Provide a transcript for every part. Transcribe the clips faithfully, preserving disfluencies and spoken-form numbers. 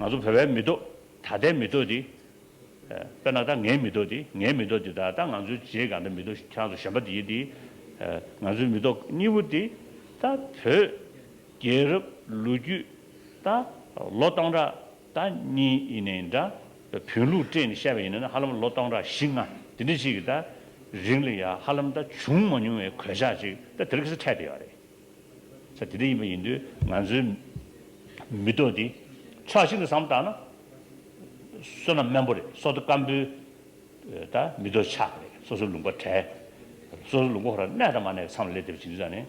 ང་ཚོ་བོད་པའི་མི་ཐོག་ད་ལྟའི་མི་ཐོག་འདི། དཔེར་ན་ད་ངའི་མི་ཐོག་འདི། ངའི་མི་ཐོག་འདི་ད་ད་ང་ཚོའི་རྗེས་གང་འདྲ་མི་ཐོག་ཁྱེད་རང་ཚོ་གཞན་པ་འདི་ཡིན་འདི། ང་ཚོའི་མི་ཐོག་གཉིས་པོ་འདི། ད་བོད་རྒྱལ་རབས་ལོ་རྒྱུས་ད་ལོ་སྟོང་ཕྲག་ད་གཉིས་ཡིན་ནའི་འདྲ། བོན་ལུགས་སྤྲད་ནས་བཤད་པ་ཡིན་ན་ཧ་ལམ་ལོ་སྟོང་ཕྲག་བཞི་ལྔ་དེ་འདྲ་ཞིག་གི་ད་རིང་ལ་ཡ་ཧ་ལམ་ད་བྱུང་མ་མྱོང་བའི་གོད་ཆག་ཅིག་ད་དེ་རིང་ཁ་སང་འཕྲད་བསྡད་ཡོད་རེད། ས་དེ་འདྲ་ཡིན་པ་ཡིན་དུས་ང་ཚོའི་མི་ཐོག་འདི་ཕྱོགས་གཅིག་ནས་བསམ་བཏང་ན་བསོད་ནམས་དམན་པོ་རེད། བསོད་བདེ་སྐམ་པོའི་ད་མི་ཐོག་ཆགས་པ་རེད། སོ་སོའི་ལུང་པ་བྲལ། སོ་སོའི་ལུང་པ་ཁོ་རང་གནས་དང་མ་གནས་ཀྱི་མཚམས་ལ་སླེབས་བསྡད་པ་ཇི་འདྲ་ནས་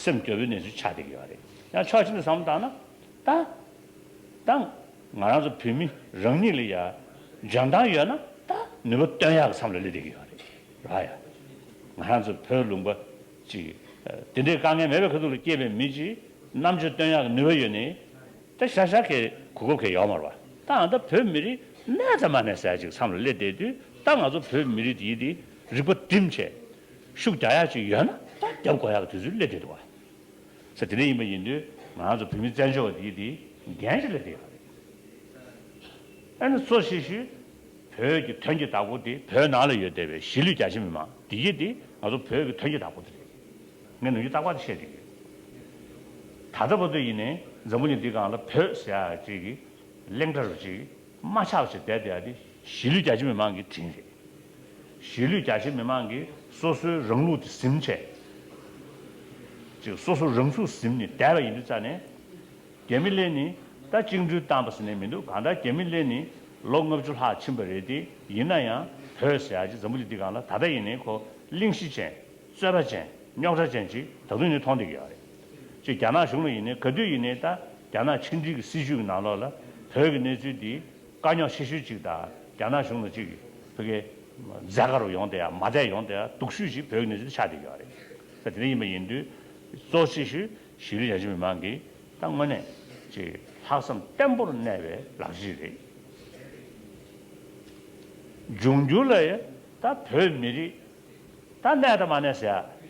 སེམས་སྐྱོ་པོའི་གནས་ཚུལ་ཆགས་བསྡད་ཀྱི་ཡོད་རེད། ཡང་ཕྱོགས་གཅིག་ནས་བསམ་བཏང་ན་ད་ད་ང་རང་ཚོ་བོད་མི་རང་ཉིད་ལ་ཡ་འཇོན་ཐང་ཡོད་ན་ད་ནུས་པ་བཏོན་ཡག་གི་མཚམས་ལ་སླེབས་བསྡད་ཀྱི་ཡོད་རེད། ར་ཡ། ང་རང་ཚོ་བོད་ལུང་པ་ཅིག་དེ་འདྲའི་དཀའ་ངལ་མེད་པའི་ཁ་ཐུག་ལ་སྐྱེས་པའི་མི་ཅིག་རྣམ་དཔྱོད་བཏོན་ཡག་གི་ནུས་པ་ཡོད་ནི། ད་ཤ་ཤ་ཁའི་གོ་སྐབས་ཁའི་ཡོག་མར་བ། ད་ཨ་ད་བོད་མི་རིགས་གནས་དང་མ་གནས་ཟེར་ཡ་ཅིག་མཚམས་ལ་སླེབས་བསྡད་དུས་ད་ང་ཚོ་བོད་མི་རིགས་དེ་ཡིན་དེ་རིག་པ་བསྒྲིམས་བྱས་ཤུགས་རྒྱག་ཡག་ཅིག་ཡོད་ན་ད་རྒྱབ་དགོས་ཡག་གི་དུས་ཚོད་སླེབས་བསྡད་འདུག་བ། ས་དེ་འདྲ་ཡིན་པ་ཡིན་དུས་ང་ཚོ་བོད་མི་བཙན་བྱོལ་བ་དེ་ཡིན་དེ་འགན་ཞིག་སླེབས་བསྡད་ཡོད་རེད། ཨ་ནི་གཙོ་ཆེ་ཤོས་བོད་ཀྱི་དོན་གྱི་བདག་པོ་དེ་བོད་ནང་ལ་ཡོད་བསྡད་པའི་གཞིས་ལུས་རྒྱ་ཆེ་མི་མང་དེ་ཡིན་དེ་ང་ཚོ་བོད་ཀྱི་དོན་གྱི་བདག་པོ་དེ་རེད། ངས་ནམ་རྒྱུན་རྟག་པར་དུ་བཤད་བསྡད་ཡོད། ད་ལྟ་བར་དུ་ཡིན་ནའི་འཛམ་བུ་གླིང་འདི་སྒང་ལ་བོད་ཟེར་ཡག་ཅིག་གི་གླེང་བསྒྲགས་རུ་ཅིག་མ་ཆགས་པ་ཞིག་བསྡད་བསྡད་ཡག་དེ་གཞིས་ལུས་རྒྱ་ཆེ་མི་མང་གི་དྲིན་རེད། གཞིས་ལུས་རྒྱ་ཆེ་མི་མང་གིས་སོ་སོའི་རང་ལུགས་དེ་ཟིན་བྱས། ཅིག་སོ་སོ་རང་ཚུགས་ཟིན་ནས་བསྡད་པ་ཡིན་དུས་ཙང་ནས། རྒྱ་མི་སླེབས་ནས་ད་བཅིངས་འགྲོལ་བཏང་པ་ཟེར་ནས་མི་འདུག་གང་ལྟར་རྒྱ་མི་སླེབས་ནས་ལོ་ལྔ་བཅུ་ལྷག་ཕྱིན་པ་རེད་དེ་ཡིན་ན་ཡང་བོད་ཟེར་ཡག་ཅིག་འཛམ་བུ་གླིང་འདི་སྒང་ལ་ད་ལྟ་ཡིན་ནའི་ཁོ་གླེང་གཞི་ཅན། རྩོད་པ་ཅན། རྙོག་དྲ་ཅན་ཅིག་ད་དུང་ནི་མཐོང་བསྡད་ཀྱི་ཡོད་རེད། ཅིག་རྒྱ་ནག་གཞུང་ལ་ཡིན་ནའི་ག་དུས་ཡིན་ནའི་ད་རྒྱ་ནག་ཕྱི་འབྲེལ་གྱི་སྲིད་བྱུས་ཀྱི་ནང་ལོགས་ལ་བོད་ཀྱི་གནས་ཚུལ་འདི་དཀའ་རྙོག་ཆེ་ཤོས་ཅིག་དང་རྒྱ་ནག་གཞུང་ལ་ཅིག་བོད་ཀྱི་མཛད་དཀའ་རུ་ཡོང་བསྡད་ཡ་མ་བསྡད་ཡོང་བསྡད་ཡ་སྡུག་ཤོས་ཅིག་བོད་ཀྱི་གནས་ཚུལ་འདི་ཆགས་བསྡད་ཀྱི་ཡོད་རེད། ད་དེ་འདྲ་ཡིན་པ་ཡིན་དུས་གཙོ་ཆེ་ཤོས་གཞིས་ལུས་རྒྱ་ཆེ་མི་མང་གིས་ད་དངོས་གནས་ཅིག་ལྷག་བསམ་བརྟན་པོར་གནས་པའི་ལག་རྗེས་རེད། འབྱུང་འགྱུར་ལ་ཡ་ད་བོད་མི་རིགས་ད་གནས་དང་མ་གནས་ཟེར་ཡ།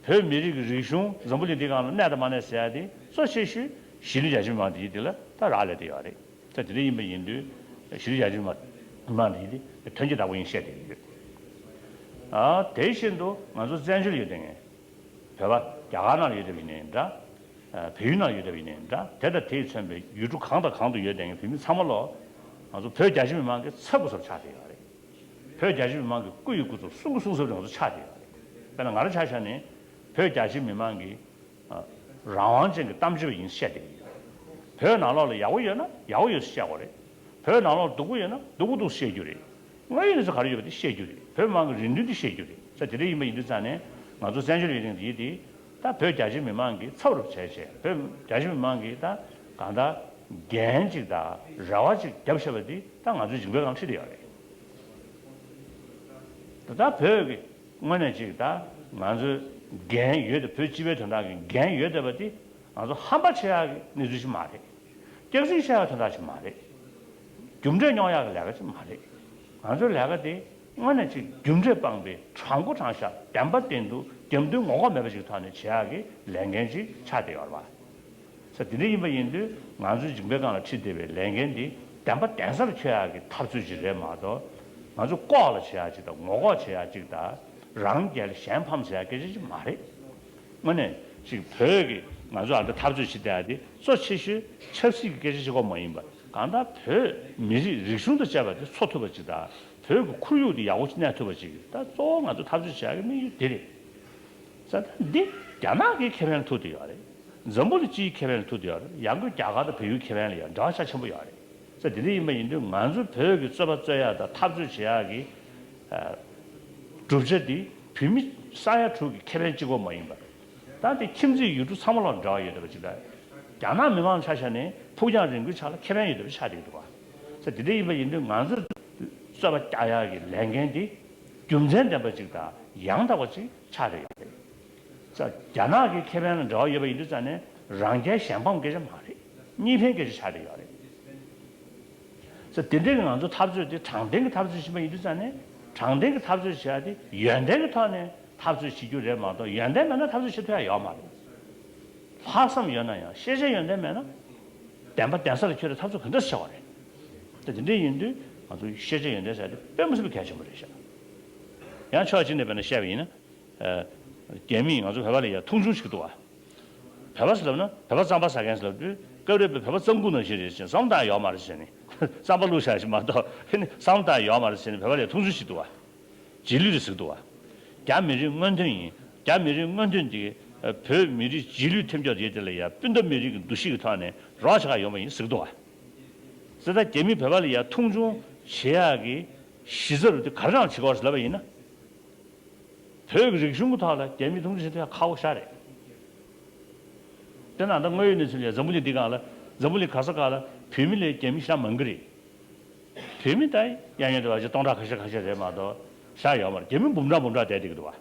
བོད་མི་རིགས་ཀྱི་རིག་གཞུང་འཛམ་བུ་གླིང་འདི་སྒང་ལ་གནས་དང་མ་གནས་ཟེར་ཡ་དེ་གཙོ་ཆེ་ཤོས་གཞིས་ལུས་རྒྱ་ཆེ་མི་མང་དེ་ཡིན་དེ་ལ་ད་རག་ལས་བསྡད་ཡོད་རེད། ད་དེ་འདྲ་ཡིན་པ་ཡིན་དུས་གཞིས་ལུས་རྒྱ་ཆེ་མི་མང་དེ་ཡིན་དེ་དོན་གྱི་བདག་པོ་ཡིན་བཤད་བསྡད་ཀྱི་ཡོད། ཨ་དེ་བཞིན་དུ་ང་ཚོ་བཙན་བྱོལ་ཡོད་དེ་ངས་བོད་པ་རྒྱ་གར་ནང་ལ་ཡོད་བསྡད་པ་ཡིན་ནའི་འདྲ། བལ་ཡུལ་ནང་ཡོད་བསྡད་པ་ཡིན་ནའི་འདྲ། དེ་དང་དེས་མཚོན་པའི་ཡུལ་གྲུ་གང་དང་གང་དུ་ཡོད་བསྡད་མཁན་བོད་མི་ཚང་མ་ལོ། ང་ཚོ་བོད་རྒྱ་ཆེ་མི་མང་གི་ཚབ་དགོས་ཚབ་ཆགས་བསྡད་ཡོད་རེད། བོད་རྒྱ་ཆེ་མི་མང་གི་སྐུ་ཡི་སྐུ་ཚབ་གསུང་གི་གསུང་ཚབ་རང་ཚོ་ཆགས་བསྡད་ཡོད་རེད། དཔེར་ན་ང་རང་ཆ་བཞག་ནས་བོད་རྒྱ་ཆེ་མི་མང་གི་ཨ། རང་དབང་ཅན་གྱི་གཏམ་བརྗོད་པ་ཡིན་བཤད་བསྡད་ཀྱི་ཡོད། བོད་ནང་ལོགས་ལ་ཡག་པོ་ཡོད་ན་ཡག་པོ་ཡོད་ཟེར་བཤད་དགོས་རེད། བོད་ནང་ལོགས་སྡུག་པོ་ཡོད་ན་སྡུག་པོ་འདུག་བཤད་རྒྱུ་རེད། དངོས་ཡོད་གནས་ཚུལ་ག་རེ་ཡོད་པ་དེ་བཤད་རྒྱུ་རེད། བོད་མི་མང་གི་རེ་འདུན་དེ་བཤད་རྒྱུ་རེད། ས་དེ་འདྲ་ཡིན་པ་ཡིན་དུས་ཙང་ནས་ང་ཚོ་བཙན་བྱོལ་ཡོད་མཁན་དེ་ཡིན་དེ་ད་བོད་རྒྱ་ཆེ་མི་མང་གི་ཚབ་རུ་བྱས་བྱས་བོད་རྒྱ་ཆེ་མི་མང་གི་ད་གང་ལྟར་འགན་ཅིག་དང་རེ་བ་ཅིག་བརྒྱབ་བཞག་པ་དེ་ད་ང་ཚོའི་མཇིང་པའི་སྒང་ཁྲིད་བསྡད་ཡོད་རེད། ད་ལྟ་བོད་ཀྱི་དངོས་གནས་ཅིག་ད་ང་ཚོའི་འགན་ཡོད་དེ་བོད་སྤྱི་པའི་དོན་དག་གི་འགན་ཡོད་བསྡད་པ་དེ་ང་ཚོ་ཧམ་པ་བྱེད་ཡག་གི་གནས་ཚུལ་ཞིག་མ་རེད། སྐྱག་རྫུན་བཤད་ཡག་དོན་དག་ཞིག་མ་རེད། རྒྱུ་འབྲས་རྙོག་ཡག་གི་ལས་ཀ་ཞིག་མ་རེད། ང་ཚོའི་ལས་ཀ་དེ་དངོས་གནས་ཅིག་རྒྱུ་འབྲས་སྤངས་པའི་དྲང་པོ་དྲང་བཞག་བདེན་པ་བདེན་ཐུག་རྒྱབ་མདུན་ངོ་ལྐོག་མེད་པ་ཞིག་ཐོག་ནས་བྱེད་ཡག་གི་ལས་འགན་ཅིག་ཆགས་བསྡད་ཡོད་རེད་པ། ས་དེ་འདྲ་ཡིན་པ་ཡིན་དུས་ང་ཚོའི་མཇིང་པའི་སྒང་ལ་ཁྲིད་བསྡད་པའི་ལས་འགན་འདི་བདེན་པ་བདེན་ས་ལ་འཁྱོལ་ཡག་གི་འཐབ་རྩོད་ཅིག་རེད་མ་གཏོགས་ང་ཚོ་ལྐོག་ལ་བྱེད་ཡག་ཅིག་དང་ངོ་ལྐོག་བྱེད་ཡག་ཅིག་དང་རང་རྒྱལ་གཞན་ཕམ་ཟེར་ཡག་སྐད་ཆ་ཅིག་མ་རེད། དངོས་གནས་ཅིག་བོད་ཀྱི་ང་ཚོ་ཨ་འདྲ་འཐབ་རྩོད་བྱེད་བསྡད་ཡག་འདི་གཙོ་ཆེ་ཤོས་ཆབ་སྲིད་ཀྱི་སྐད་ཆ་ཅིག་ཀོ་མ་ཡིན་པ་གང་ལྟར་བོད་མི་རིགས་རིག་གཞུང་དང་བཅས་པ་འདི་འཚོ་ཐུབ་པ་ཅིག་དང་བོད་ཀྱི་ཁོར་ཡུག་འདི་ཡག་པོ་ཅིག་གནས་ཐུབ་པ་ཅིག་ད་གཙོ་བོ་ང་ཚོ་འཐབ་རྩོད་བྱེད་ཡག་གི་དམིགས་ཡུལ་འདི་རེད། ས་ད་འདི་རྒྱ་ནག་གི་ཁེ་ཕན་ལ་ཐུག་བསྡད་ཡོད་རེད། འཛམ་བུ་གླིང་སྤྱིའི་ཁེ་ཕན་ལ་ཐུག་བསྡད་ཡོད་རེད། ཡང་སྒོས་རྒྱ་གར་དང་བལ་ཡུལ་ཁེ་ཕན་ལ་ཡང་འབྲེལ་བ་ཤ་ཆེན་པོ་ཡོད་རེད། ས་དེ་འདྲ་ཡིན་པ་ཡིན་དུས་ང་ཚོ་བོད་ཀྱི་རྩོད་པ་རྩོད་ཡག་དང་འཐབ་རྩོད་བྱེད་ཡག་གི་ཨ་གྲུབ་ཆ་འདི་བོད་མི་ས་ཡ་དྲུག་གི་ཁེ་ཕན་གཅིག་པོ་མ་ཡིན་པ། ད་དེ་ཁྱིམ་མཚེས་ཡུལ་གྲུ་ཚང་མ་ལ་འབྲེལ་བ་ཡོད་བསྡད་པ་ཅིག་ལ། རྒྱ་ནག་མི་མང་ཆ་བཞག་ནས་ཕུགས་རྒྱང་རིང་པོའི་ཆ་ལ་ཁེ་ཕན་ཡོད་བསྡད་པ་ཆགས་བསྡད་ཀྱི་འདུག་བ། ས་དེ་འདྲ་ཡིན་པ་ཡིན་དུས་ང་ཚོས་རྩོད་པ་རྒྱག་ཡག་གི་ལས་འགན་འདི་རྒྱུ་མཚན་ལྡན་པ་ཅིག་དང་ཡང་དག་པ་ཅིག་ཆགས་བསྡད་ཡོད་རེད། ས་རྒྱ་ནག་གི་ཁེ་ཕན་ལ་འབྲེལ་བ་ཡོད་པ་ཡིན་དུས་ཙང་ནས་རང་རྒྱལ་གཞན་ཕམ་སྐད་ཆ་མ་རེད། གཉིས་ཕན་སྐད་ཆ་ཆགས་བསྡད་ཡོད་རེད། ས་དེ་འདྲའི་ང་ཚོ་འཐབ་རྩོད་དེ་དྲང་བདེན་གྱི་འཐབ་རྩོད་ཕྱིན་པ་ཡིན་དུས་ཙང་ནས་དྲང་བདེན་གྱི་འཐབ་རྩོད་བྱེད་ཡག་དེ་ཡོན་ཏན་གྱི་ཐོག་ནས་འཐབ་རྩོད་བྱེད་རྒྱུ་རེད་མ་གཏོགས་ཡོན་ཏན་མེད་ན་འཐབ་རྩོད་བྱེད་ཐུབ་ཡག་ཡོད་མ་རེད། ལྷག་བསམ་ཡོད་ན་ཡང་ཤེས་བྱ་ཡོན་ཏན་མེད་ན། བདེན་པ་བདེན་ས་ལ་འཁྱོལ་བའི་འཐབ་རྩོད་ག་འདྲ་བྱ་བ་རེད། ད་དེ་འདྲ་ཡིན་དུས་ང་ཚོ་ཤེས་བྱ་ཡོན་ཏན་ཟེར་དེ་དཔེ་མི་སྲིད་པའི་གལ་ཆེན་པོ་རེད་ཤག་ཡང་ཕྱོགས་གཅིག་ནས་དཔེར་ན་བཤད་པ་ཡིན་ན། ཨ། རྒྱ་མིས་ང་ཚོ་བོད་པ་ལ་ཡ་མཐོང་ཆུང་བྱེད་ཀྱི་འདུག་བ། བོད་པ་ཟེར་ལབ་ན་བོད་པ་རྩམ་པ་ཟ་མཁན་ཟེར་ལབ་དུས་སྐབས་རེ་བོད་པ་རྩམ་ཁུག་ནང་བཞིན་རེད་ཟེར་ནས་བསམ་བློ་བཏང་ཡོད་མ་རེད་ཟེར་ནས་བསམ་པ་བླུགས་བཞག་ཞིག་མ་གཏོགས་ཨེ་ནི་བསམ་བློ་བཏང་ཡོད་མ་རེད་ཟེར་ནས་བོད་པ་ལ་མཐོང་ཆུང་བྱེད་ཀྱི་འདུག་བ། རྗེས་ལུས་རེད་ཟེར་གྱི་འདུག་བ། རྒྱ་མི་རིགས་སྔོན་ཐོན་ཡིན། རྒྱ་མི་རིགས་སྔོན་ཐོན་དེ་བོད་མི་རིགས་རྗེས་ལུས་ཐེབས་འཇོག་ཡོད་དེ་ལ་ཡ་སྤུན་ཟླ་མི་རིགས་ཀྱི་འདུ་ཤེས་ཀྱི་ཐོག་ནས་རོགས་བྱེད་ག་ཡོང་བ་ཡིན་ཟེར་གྱི་འདུག་བ། ཟེར་ད་རྒྱ་མིས་བོད་པ་ལ་ཡ་མཐོང་ཆུང་བྱེད་ཡག་གི་གཞི་རྩ་རུ་དེ་ག་རེ་རང་བྱེད་དགོས་ཟེར་ལབ་པ་ཡིན་ན། བོད་ཀྱི་རིག་གཞུང་གི་ཐོག་ལ་རྒྱ་མིས་མཐོང་ཆུང་བྱེད་ཐུབ་ཡག་ཁག་པོ་ཞེ་དྲག་རེད། དཔེར་ན་ད་དངོས་ཡོད་གནས་ཚུལ་ལ་འཛམ་བུ་གླིང་འདི་སྒང་ལ་འཛམ་བུ་གླིང་ག་ས་ག་ལ་བོད་མི་ལས་རྒྱ་མི་ཞེ་དྲག་མང་གི་རེད། བོད་མི་ད་གཡས་གཡོན་དུ་བ་ཅིག་སྟོང་ཕྲག་ཁ་ཤས་ཁ་ཤས་རེད་མ་གཏོགས་ཞེ་དྲག་ཡོད་མ་རེད། རྒྱ་མི་འབུམ་ཕྲག་འབུམ་ཕྲག་བསྡད་བསྡད་ཀྱི་འདུག་བ།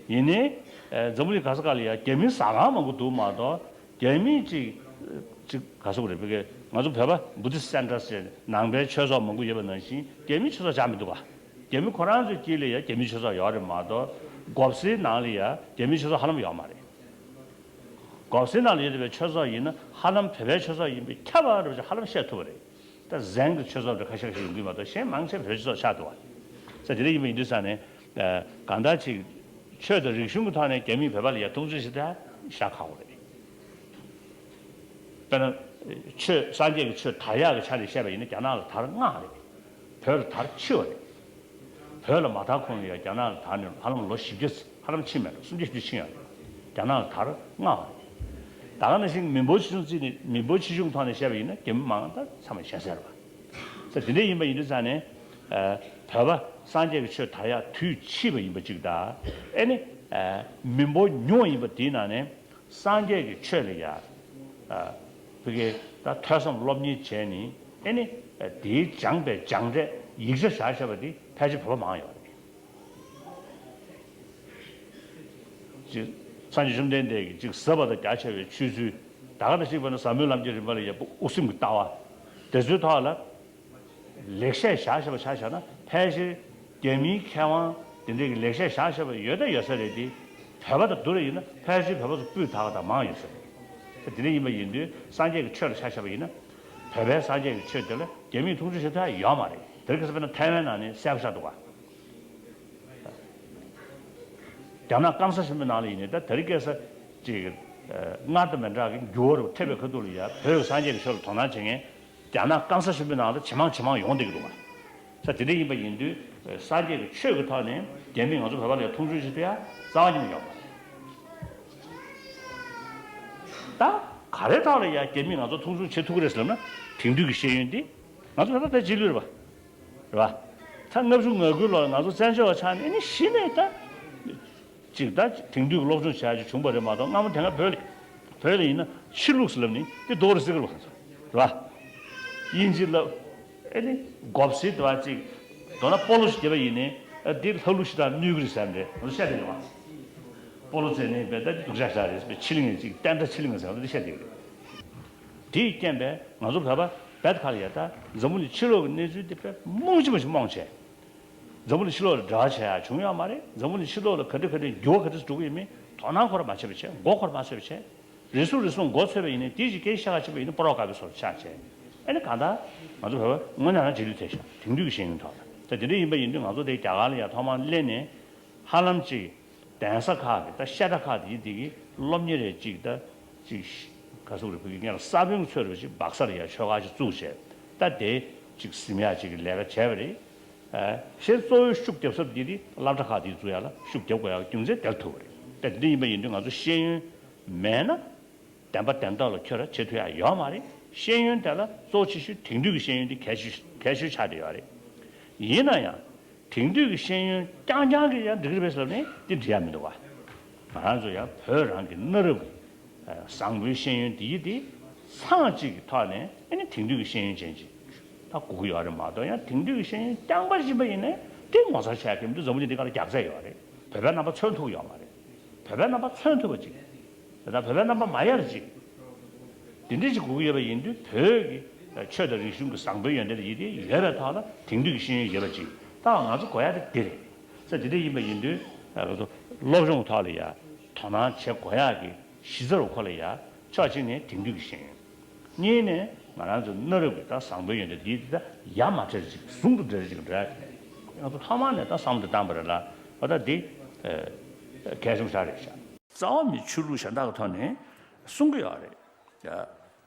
ཡིན་ནའི་ཨ་འཛམ་བུ་གླིང་ག་ས་ག་ལ་ཡ་རྒྱ་མི་ཟ་ཁང་མང་པོ་འདུག་མ་གཏོགས་རྒྱ་མི་ཅིག་ཅིག་ག་ཟེར་དགོས་རེད། བོད་སྐད་ང་ཚོ་བོད་པ་Buddhist Centers་ཟེར་ནང་པའི་ཆོས་ཚོགས་མང་པོ་ཡོད་པ་ནང་བཞིན་རྒྱ་མི་ཆོས་ཚོགས་ཅང་མི་འདུག་བ། རྒྱ་མི་ཁོ་རང་ཚོའི་དཀྱིལ་ལ་ཡ་རྒྱ་མི་ཆོས་ཚོགས་ཡོད་རེད་མ་གཏོགས་མགོ་སེར་ནང་ལ་ཡ་རྒྱ་མི་ཆོས་ཚོགས་ཧ་ལམ་ཡོད་མ་རེད། མགོ་སེར་ནང་ལ་ཡོད་པའི་ཆོས་ཚོགས་ཡིན་ན་ཧ་ལམ་བོད་པའི་ཆོས་ཚོགས་ཡིན་པས་ཁྱབ་པ་རེད་ཅེས་ཧ་ལམ་བཤད་ཐུབ་པ་རེད། ད་ཟན་གྱི་ཆོས་ཚོགས་འདྲ་ཁ་ཤས་ཤིག་ཡོང་གི་མ་གཏོགས་གཞན་མང་ཆེ་བོད་ཆོས་ཚོགས་ཆགས་འདུག་བ། ས་དེ་འདྲ་ཡིན་པ་ཡིན་དུས་ས་ནས་གང་ལྟར་ཅིག་ཆོས་དང་རིག་གཞུང་གི་ཐོག་ནས་རྒྱ་མིས་བོད་པ་ལ་ཡ་མཐོང་ཆུང་ཞིག་ད་བཞག་ཁག་པོ་རེད། དཔེར་ན་ཆོས་སངས་རྒྱས་ཀྱི་ཆོས་དར་ཡག་གི་ཆ་ནས་བཤད་པ་ཡིན་ན་རྒྱ་ནག་ལ་དར་སྔགས་རེད། བོད་ལ་དར་འཆི་བ་རེད། བོད་ལ་མ་དར་གོང་ལ་ཡང་རྒྱ་ནག་ལ་དར་ནས་ཧ་ལམ་ལོ་བཞི་བརྒྱ་ཧ་ལམ་ཕྱིན་མེད་འགྲོ་སུམ་བརྒྱ་བཞི་བཅུ་ཕྱིན་ཡོད་རེད། རྒྱ་ནག་ལ་དར་སྔགས་པ་རེད། ད་ག་ནང་བཞིན་མི་འབོར་ཆེ་ཆུང་བརྩིས་ནས་མི་འབོར་ཆེ་ཆུང་ཐོག་ནས་བཤད་པ་ཡིན་ན་རྒྱ་མི་མང་ད་ཚང་མ་ཞེ་ས་རེད་པ། ས་དེ་འདྲ་ཡིན་པ་ཡིན་དུས་ཙང་ནས་ཨ་བོད་པ་སངས་རྒྱས་ཀྱི་ཆོས་དར་ཡག་དུས་ཕྱིས་པ་ཡིན་པ་གཅིག་དང་ཨེ་ནི་ཨ་མི་འབོར་ཉུང་བ་ཡིན་པ་དེའི་ནང་ནས། སངས་རྒྱས་ཀྱི་ཆོས་ལ་ཡ། ཨ། བོད་སྐད་ད་ཐོས་བསམ་སློབ་གཉེར་བྱས་ནས་ཨེ་ནི། དེའི་སྦྱངས་པའི་སྦྱངས་འབྲས་ཡིག་ཆ་བཞག་བཞག་པ་དེ་ཕལ་ཆེར་བོད་པ་མང་ཡོད་རེད། ཅིག་སངས་རྒྱས་བཅོམ་ལྡན་འདས་ཀྱིས་ཅིག་ཟབ་པ་དང་རྒྱ་ཆེ་བའི་ཆོས་ཚུལ་ད་ག་ནང་བཞིན་པ་ན་ཟབ་མོའི་ལམ་གྱི་རིམ་པ་ལ་ཡ་དབུ་སེམས་ཀྱི་ལྟ་བ་དེ་ཚོའི་ཐོག་ལ། ལེགས་བཤད་བཞག་བཞག་པ་ཆ་བཞག་ན་ཕལ་ཆེར་རྒྱ་མིའི་མཁས་དབང་དེ་འདྲའི་གི་ལེགས་བཤད་བཞག་བཞག་པ་ཡོད་ད་ཡོད་ས་རེད་དེ། བོད་པ་དང་བསྡུར་བ་ཡིན་ན་ཕལ་ཆེར་བོད་པ་ཚོ་སྤུས་དག་པ་དང་མང་ཡོད་ས་རེད། ད་དེ་འདྲ་ཡིན་པ་ཡིན་དུས་སངས་རྒྱས་ཀྱི་ཆོས་ལ་ཆ་བཞག་པ་ཡིན་ན། བོད་པའི་སངས་རྒྱས་ཀྱི་ཆོས་དེ་ལ་རྒྱ་མིས་མཐོང་ཆུང་བྱེད་ཐུབ་ཡ་ཡོད་མ་རེད། དེ་རིང་ཁ་སང་དཔེར་ན་ཐའེ་ཝན་ནང་ནས་གསལ་པོ་ཆགས་འདུག་ག་རྒྱ་ནག་སྐམ་ས་ཆེན་པོའི་ནང་ལ་ཡིན་ནའི་ད་དེ་རིང་ཁ་སང་ཅིག་སྔར་དང་མི་འདྲ་གི་འགྱུར་བ་རུ་ཐེབས་པའི་ཁ་ཐུག་ལ་ཡ་བོད་ཀྱི་སངས་རྒྱས་ཀྱི་ཆོས་ལ་དོ་སྣང་བྱེད་མཁན། རྒྱ་ནག་སྐམ་ས་ཆེན་པོའི་ནང་ལ་ཇེ་མང་ཇེ་མང་ཡོང་བསྡད་ཀྱི་འདུག་བ། ས་དེ་འདྲ་ཡིན་པ་ཡིན་དུས་སངས་རྒྱས་ཀྱི་ཆོས་ཀྱི་ཐོག་ནས་རྒྱ་མིས་ང་ཚོ་བོད་པ་ལ་ཡ་མཐོང་ཆུང་བྱེད་ཐུབ་ཡ་རྩ་བ་ཉིད་ནས་ཡོད་མ་རེད། ད་ག་རེ་ཐོག་ལ་ཡ་རྒྱ་མིས་ང་ཚོ་མཐོང་ཆུང་བྱེད་ཐུབ་ཀྱི་རེད་ཟེར་ལབ་ན། དེང་དུས་ཀྱི་ཤེས་ཡོན་འདི་ང་ཚོ་བོད་པ་ད་རྗེས་ལུས་རེད་པ། རེད་པ། ད་ལྔ་བཅུ་ང་དགུའི་ལོ་ལ་ང་ཚོ་བཙན་བྱོལ་བ་ཆགས་ནས་ཨ་ནི་གཞི་ནས་ད། ཅིག་ད་དེང་དུས་ཀྱི་སློབ་སྦྱོང་བྱ་ཡག་ཅིག་བྱུང་བ་རེད་མ་གཏོགས་སྔ་མོ་དེ་སྔ་བོད་ལ་བོད་ལ་ཡིན་ན་ཕྱི་ལུགས་སུ་ལབ་ནི་དེ་རྡོ་རུ་སྲེག་རུ་གང་ཚོད་རེད་པ། དབྱིན་ཇི་ལབ། ཨེ་ནི་མགོ་སེར་དེ་བ་ཅིག་མདོར་ན་སྤོ་ལོ་ཞིག་རྒྱབ་པ་ཡིན་ནའི་ཨ་དེ་ལྷ་ཀླུ་ཞེ་དྲག་གནོད་ཀྱི་རེད་ཟེར་ནས་ང་ཚོ་བཤད་དེ་རེད་པ། སྤོ་ལོ་རྩེད་ནས་བས་ད་དེ་སྡུག་ཅག་ཞིག་རེད་པས་ཕྱི་གླིང་ངེ་ཅིག་བསྟན་དགྲ་ཕྱི་གླིང་ངེ་ཟེར་བ་དེ་བཤད་དེ་རེད། དེའི་རྐྱེན་པས་ང་ཚོ་བོད་པ་བེད་ཁ་ལ་ཡ་ད་འཛམ་བུ་གླིང་ཕྱི་ལོགས་ཀྱི་གནས་ཚུལ་དེ་དཔེ་རྨོངས་ཅི་མ་ཅི་རྨོངས་བྱས། འཛམ་བུ་གླིང་ཕྱི་ལོགས་ལ་འབྲེལ་བ་བྱེད་ཡག་བྱུང་ཡོད་མ་རེད། འཛམ་བུ་གླིང་ཕྱི་ལོགས་ལ་ག་འདྲ་ག་འདྲ་འགྱུར་བ་ག་འདྲ་འགྲོ་གི་ཡོད་མེད་དོ་སྣང་ཁོ་རང་མ་བྱེད་པ་བྱས། མགོ་ཁོ་རང་མ་ཚོས་པ་བྱས། རེ་ཟུང་རེ་ཟུང་མགོ་ཚོས་པ་ཡིན་ནའི་དེའི་གཞི་སྐད་ཆ་བཤད་ག་ཕྱིན་པ་ཡིན་ན་སྤོ་རོག་དཀར་པོའི་བཟོ་འདྲ་ཆགས་བྱས། ཨ་ནི་གང་ལྟར་ང་ཚོ་བོད་པ་དངོས་གནས་རང་རྗེས་ལུས་ཐེབས་ཤག་དེང་དུས་ཀྱི་ཤེས་ཡོན་ཐོག་ལ། ད་དེ་འདྲ་ཡིན་པ་ཡིན་དུས་ང་ཚོ་དེ་རྒྱ་གར་ལ་ཡ་ཐོག་མར་སླེབས་ནས་ཧ་ལམ་ཅིག་གདན་ས་ཁག་གི་ད་བཤད་གྲྭ་ཁག་དེའི་དེ་གི་སློབ་གཉེར་རེ་ཅིག་ད་ཅིག་ག་ཟེར་དགོས་རེད། བོད་ཀྱི་སྔོན་ལ་ས་བོན་གྱི་ཚོད་རེ་ཅིག་སྦག་ས་ལ་ཡ་ཆོས་ཁང་ཅིག་བཙུགས་བྱས་ད་དེ་ཅིག་ཟིན་ཡག་ཅིག་གི་ལས་ཀ་བྱས་པ་རེད། ཨ་གཞན་གཙོ་བོའི་ཤུགས་རྒྱབ་ས་དེ་དེ་སློབ་གྲྭ་ཁག་དེ་བཙུགས་ཡག་ལ་ཤུགས་རྒྱབ་དགོས་ཡག་རྒྱུ་མཚན་དེར་ཐུག་པ་རེད། ད་དེ་འདྲ་ཡིན་པ་ཡིན་དུས་ང་ཚོ་ཤེས་ཡོན་མེད་ན། བདེན་པ་བདེན་མཐའ་ལ་འཁྱོལ་ར་བྱེད་ཐུབ་ཡག་ཡོད་མ་རེད། ཤེས་ཡོན་དེ་ལ་གཙོ་ཆེ་ཤོས་དེང་དུས་ཀྱི་ཤེས་ཡོན་དེ་གལ་ཆེ་གལ་ཆེ་ཆགས་བསྡད་ཡོད་རེད། ཡིན་ན་ཡང་དེང་དུས་ཀྱི་ཤེས་ཡོན་རྐྱང་རྐྱང་གིས་ཡང་འགྲིག་གི་རེད་པས་ཟེར་ནས་དེ་འགྲིག་ཡག་མི་འདུག་བ། ང་རང་ཚོ་ཡང་བོད་རང་གི་གནའ་རབས་ཀྱི་བཟང་པོའི་ཤེས་ཡོན་དེ་ཡི་དེ་ཚང་གཅིག་གི་ཐོག་ནས་ཨེ་ནི་དེང་དུས་ཀྱི་ཤེས་ཡོན་ཅན་ཅིག་ད་དགོས་ཀྱི་ཡོད་རེད་མ་གཏོགས་ཡང་དེང་དུས་ཀྱི་ཤེས་ཡོན་རྐྱང་པ་ཡིན་པ་ཡིན་ནའི་དེ་ངོ་མཚར་ཆགས་ཀྱི་མི་འདུག་འཛམ་བུ་གླིང་འདི་སྒང་ལ་རྒྱག་རྩ་ཡོད་རེད། བོད་པའི་རྣམ་པ་མཚོན་ཐུབ་ཡོད་མ་རེད། བོད་པའི་རྣམ་པ་མཚོན་ཐུབ་པ་ཅིག་དེ་དག་བོད་པའི་རྣམ་པ་མ་ཡལ་ཅིག་དེ་འདྲ་ཅིག་དགོས་ཀྱི་ཡོད་པ་ཡིན་དུས་བོད་ཀྱི་ཆོས་དང་རིག་གཞུང་གི་བཟང་པོའི་ཡོན་ཏན་དེ་ཡིན་དེ་ཡོད་པའི་ཐོག་ལ་དེང་དུས་ཀྱི་ཤེས་ཡོན་ཡོད་པ་ཅིག་ད་ང་ཚོ་དགོས་ཡག་དེ་འདི་རེད། ས་དེ་འདྲ་ཡིན་པ་ཡིན་དུས་ང་ཚོ་སློབ་སྦྱོང་ཐོག་ལ་ཡ་དོ་སྣང་བྱེད་དགོས་ཡག་གི་གཞི་རྩ་རུ་ཁོ་ལ་ཡ་ཕྱོགས་གཅིག་ནས་དེང་དུས་ཀྱི་ཤེས་ཡོན། གཉིས་ནས་ང་རང་ཚོ་གནའ་རབས་ཀྱི་ད་བཟང་པོའི་ཡོན་ཏན་འདི་ད་ཡ་མ་བྲལ་ཅིག་ཟུང་དུ་འབྲེལ་ཅིག་འབྲེལ་ཡ་ཅིག་ནས་ང་ཚོ་ཐོག་མ་ནས་ད་བསམ་བློ་བཏང་པ་རེད་ལ་བ་ད་འདི་གལ་ཆེན་པོ་ཞིག་རེད་ཤག་རྩ་བ་མི་ཆོས་ལུགས་གཞན་དག་གི་ཐོག་ནས་གསུང་གི་ཡོད་རེད།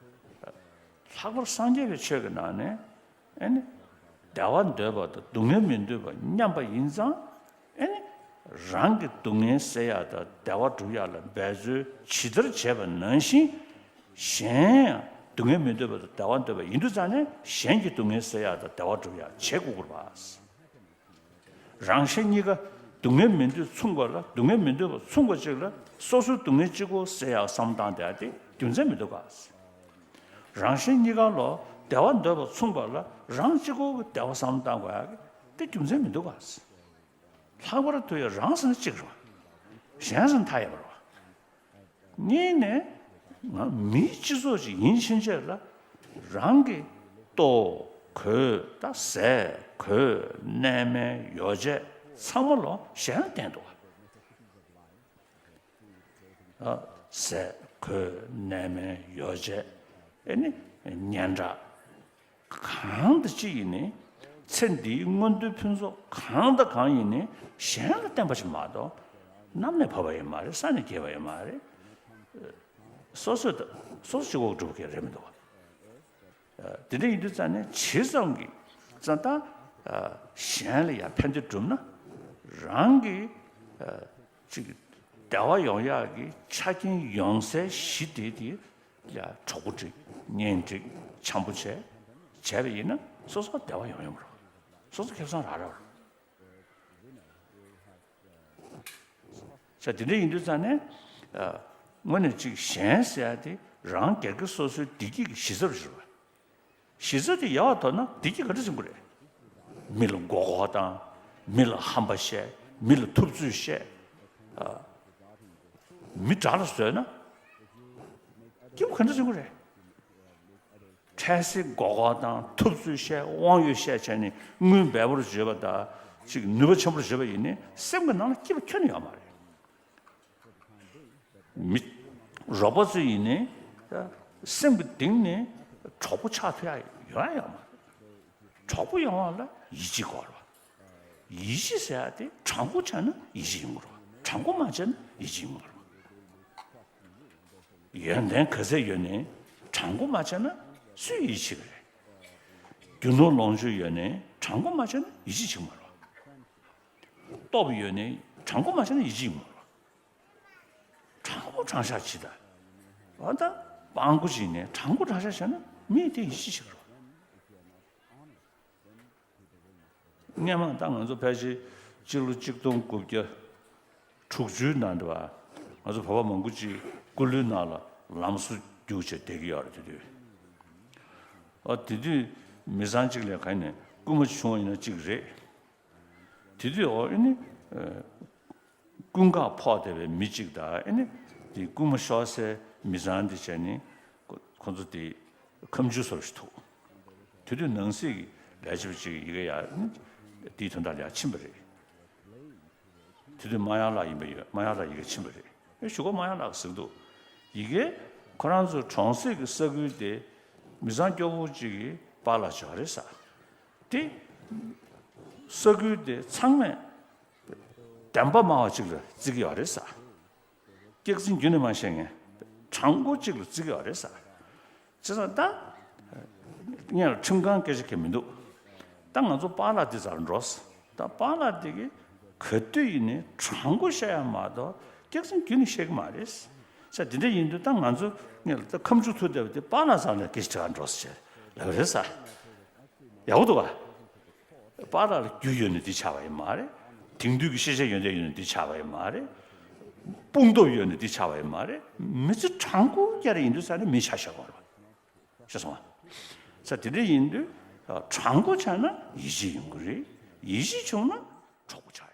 ལྷག་པར་སངས་རྒྱས་པའི་ཆོས་ཀྱི་ནང་ནས་ཨེ་ནི་བདེ་བ་འདོད་པ་དང་སྡུག་བསྔལ་མི་འདོད་པ་མཉམ་པ་ཡིན་ཙང་ཨེ་ནི་རང་གི་སྡུག་བསྔལ་སེལ་ཡག་དང་བདེ་བ་སྒྲུབ་ཡག་ལ་འབད་རྩོལ་ཇི་ལྟར་བྱས་པ་ནང་བཞིན་གཞན་ཡང་སྡུག་བསྔལ་མི་འདོད་པ་དང་བདེ་བ་འདོད་པ་ཡིན་དུས་ཙང་ནས་གཞན་གྱི་སྡུག་བསྔལ་སེལ་ཡག་དང་བདེ་བ་སྒྲུབ་ཡག་བྱེད་དགོས་པ། རང་གཞན་གཉིས་ཀ་སྡུག་བསྔལ་མི་འདོད་མཚུངས་པ་ལ་སྡུག་བསྔལ་མི་འདོད་པ་མཚུངས་པ་ཅིག་ལ་སོ་སོའི་སྡུག་བསྔལ་གཅིག་པོ་སེལ་ཡག་བསམ་བཏང་བསྡད་ཡག་དེ་རྒྱུ་མཚན་མི་འདུག་ག། རང་གཞན་གཉིས་ཀ་ལ་བདེ་བ་འདོད་པ་མཚུངས་པ་ལ་རང་གཅིག་པོ་གི་བདེ་བ་བསམ་བཏང་དགོས་ཡག་གི་དེ་རྒྱུ་མཚན་མི་འདུག་ག། ལྷག་པར་དུ་ཡང་རང་ཟེར་ན་གཅིག་རེད་བ། གཞན་ཟེར་ན་མཐའ་ཡས་པ་རེད་བ། གཉིས་ནས་ང་མིའི་སྤྱི་ཚོགས་ཅིག་ཡིན་ཕྱིན་ཆད་ལ་རང་གི་ལྟོ་གོས་ད་ཟས་གོས་གནས་མལ་ཡོ་བྱད་ཚང་མ་ལོ་གཞན་ལ་བརྟེན་འདུག་བ། ཟས་གོས་གནས་མལ་ཡོ་བྱད་ཨེ་ནི་སྙན་གྲགས། གང་དང་ཅི་ཡིན་ནི། ཚེ་འདིའི་མངོན་མཐོའི་ཕུན་ཚོགས་གང་དང་གང་ཡིན་ནི་གཞན་ལ་བརྟེན་པ་ཞིག་མ་གཏོགས། གནམ་ནས་བབས་པ་ཡང་མ་རེད། ས་ནས་སྐྱེས་པ་ཡང་མ་རེད། སོ་སོས་ད་སོ་སོ་གཅིག་པོ་སྒྲུབ་མཁན་རེད་མི་འདུག་བ། དེ་འདྲ་ཡིན་དུས་ཙང་ནས་ཇི་ཙམ་གྱིས་ཙང་ད་གཞན་ལ་ཡང་ཕན་བདེ་བསྒྲུབ་ན་རང་གི་ཅིག་བདེ་བ་ཡོང་ཡག་གི་ཆ་རྐྱེན་ཡོང་སའི་གཞི་དེ་དེ། ཡ་གྲོགས་པོ་འགྲིག་གཉེན་འགྲིག་འཆམ་པོ་བྱས་བྱས་པ་ཡིན་ན་སོ་སོ་བདེ་བ་ཡོང་ཡོང་མ་རེད། སོ་སོ་ཁེ་བཟང་རག་རག་རེད། ས་དེ་འདྲ་ཡིན་དུས་ཙང་ནས་དངོས་གནས་ཅིག་གཞན་ཟེར་ཡ་དེ་རང་སྒེར་གྱི་སོ་སོའི་བདེ་སྐྱིད་ཀྱི་གཞི་རྩ་རེད་བ། གཞི་རྩ་དེ་ཡག་པ་དོར་ན་བདེ་སྐྱིད་ག་འདྲ་ཟིན་གྱི་རེད། མི་ལ་མགོ་སྐོར་བཏང་། མི་ལ་ཧམ་པ་བཤད། མི་ལ་ཐུབ་ཚོད་བཤད། མི་དགྲ་ལ་བཟོས་ན་སྐྱིད་པོ་ག་འདྲ་ཟིན་གྱི་རེད། འཕྲལ་སེལ་མགོ་སྐོར་དང་ཐུབ་ཚོད་བཤད་དབང་ཡོད་བཤད་བྱས་ནས་དངུལ་འབེལ་པོར་བརྗོད་པ་དང་ཅིག་ནུས་པ་ཆེན་པོར་བརྗོད་པ་ཡིན་ནའི་སེམས་ཀྱི་ནང་ལ་སྐྱིད་པ་ཁྱོན་ནས་ཡོད་མ་རེད། མི་རོགས་པ་ཚོ་ཡིན་ནའི་སེམས་ཀྱི་གཏིང་ནས་གྲོགས་པོ་ཆགས་ཐུབ་ཡ་ཡོད་ཡ་ཡོད་མ་རེད། གྲོགས་པོ་ཡོང་བ་ལ་ཡིད་ཆེས་དགོས་རེད་བ། ཡིད་ཆེས་ཟེར་ཡ་དེ་དྲང་པོ་བྱས་ན་ཡིད་ཆེས་ཡོང་གི་རེད་བ། དྲང་པོ་མ་བྱས་ན་ཡིད་ཆེས་ཡོང་གི་མ་རེད་བ། ཡོན་ཏན་ག་ཚད་ཡོད་ནའི་དྲང་པོ་མ་བྱས་ན་སུས་ཡིད་ཆེས་ཀྱི་རེད། རྒྱུ་ནོར་ལོངས་སྤྱོད་ཡོད་ནའི་དྲང་པོ་མ་བྱས་ན་ཡིད་ཆེས་བྱེད་ཀྱི་མ་རེད། སྟོབས་ཡོད་ནའི་དྲང་པོ་མ་བྱས་ན་ཡིད་ཆེས་ཀྱི་མ་རེད། དྲང་པོ་དྲང་བཞག་བྱེད་ད། འོ་ད་སྤྲང་པོ་ཅིག་ནས་དྲང་པོ་དྲང་བཞག་བྱས་ན་མི་དེ་ཡིད་ཆེས་བྱེད་ཀྱི་རེད། སྔོན་མ་ད་ང་ཚོ་ཕལ་ཆེར་སྤྱི་ལོ་གཅིག་སྟོང་དགུ་བརྒྱ་དྲུག་ཅུའི་ནང་དུ་བ་ང་ཚོ་བོད་པ་མང་པོ་ཅིག་སྐུ་ལུས་ནང་ལ་ལམ་བཟོ་རྒྱུགས་བྱས་བསྡད་ཀྱི་ཡོད་རེད་དེ་དུས། ཨ་དེ་དུས་མི་ཚང་གཅིག་ལ་ག་ནས་རྐུན་མ་བྱུང་བ་ཡིན་ན་གཅིག་རེད། དེ་དུས་འོ་ཨེ་ནི། ཀུན་དགའ་ཕོག་བསྡད་པའི་མི་གཅིག་དང་ཨེ་ནི་དེ་རྐུན་མ་ཤོར་སའི་མི་ཚང་དེ་བྱས་ནས་ཁོ་ཁོ་ཚོ་དེ་ཁ་མཆུ་བཟོ་ཞིག་ཐུག་དེ་དུས་ནང་སྲིད་ཀྱི་ལས་བྱེད་པ་གཅིག་ཡི་གེ་ཡར་ཨེ་ནི་དེའི་དོན་དག་ལ་ཡར་ཕྱིན་པ་རེད། དེ་དུས་རྨ་དབྱངས་ལགས་ཡིན་པ་ཡོད། རྨ་དབྱངས་ལགས་ཡི་གེ་ཕྱིན་པ་རེད། ཨེ་གཞུག་གུ་རྨ་དབྱངས་ལགས་ཟེར་གི་འདུག་ཡི་གེ་ཁོ་རང་ཚོའི་གྲོང་གསེབ་ཀྱི་ས་ཁུལ་དེ་མི་ཚང་སྐྱོ་བོ་གཅིག་གིས་པཱ་ལགས་བྱས་པ་རེད་ཟེར། དེ་ས་ཁུལ་དེ་ཚང་མས་བདེན་པ་སྨྲ་བ་གཅིག་ལ་བརྩི་གི་ཡོད་རེད་ཟེར། སྐྱག་རྫུན་རྒྱུན་ནས་མ་བཤད་མཁན་དྲང་པོ་གཅིག་ལ་བརྩི་གི་ཡོད་རེད་ཟེར། བྱས་ཙང་ད་ངས་ལ་ཁྲིམས་ཁང་སྐད་ཆ་གང་ཡང་མི་འདུག་ད་ང་ཚོ་པཱ་ལགས་འདི་ཚོར་འགྲོ་ཟེར། ད་པཱ་ལགས་འདི་གིས་ག་དུས་ཡིན་ནའི་དྲང་པོ་བཤད་ཡ་མ་གཏོགས་སྐྱག་རྫུན་རྒྱུན་ནས་བཤད་གི་མ་རེད་ཟེར། དེ་འདྲ་ཡིན་དུས་ད་ང་ཚོ་ངས་ལ་ད་ཁ་མཆུ་ཐུག་བསྡད་པ་དེ་པཱ་ལགས་ཚོ་ལ་སྐད་ཆ་དྲི་ག་འགྲོ་ཟེར་ལབ་རེད་ཟེར། ཡག་པོ་འདུག་ག་པཱ་ལགས་ལ་རྒྱུ་ཡོད་ནས་འདི་ཆགས་པ་ཡིན་མ་རེད། དེང་དུས་ཀྱི་ཤེས་བྱ་ཡོན་ཏན་ཡོད་ནས་འདི་ཆགས་པ་ཡིན་མ་རེད། དཔུང་སྟོབས་ཡོད་ནས་འདི་ཆགས་པ་ཡིན་མ་རེད། མི་ཚེ་དྲང་པོ་བསྐྱལ་ཡིན་དུས་ས་ནས་མི་ཆ་ཤས་གོ་རེད། ཤེས་སོང་ང་། ས་དེ་འདྲ་ཡིན་དུས་དྲང་པོ་ཆགས་ན་ཡིད་ཆེས་ཡོང་གི་རེད། ཡིད་ཆེས་བྱུང་ན་གྲོགས་པོ་ཆགས།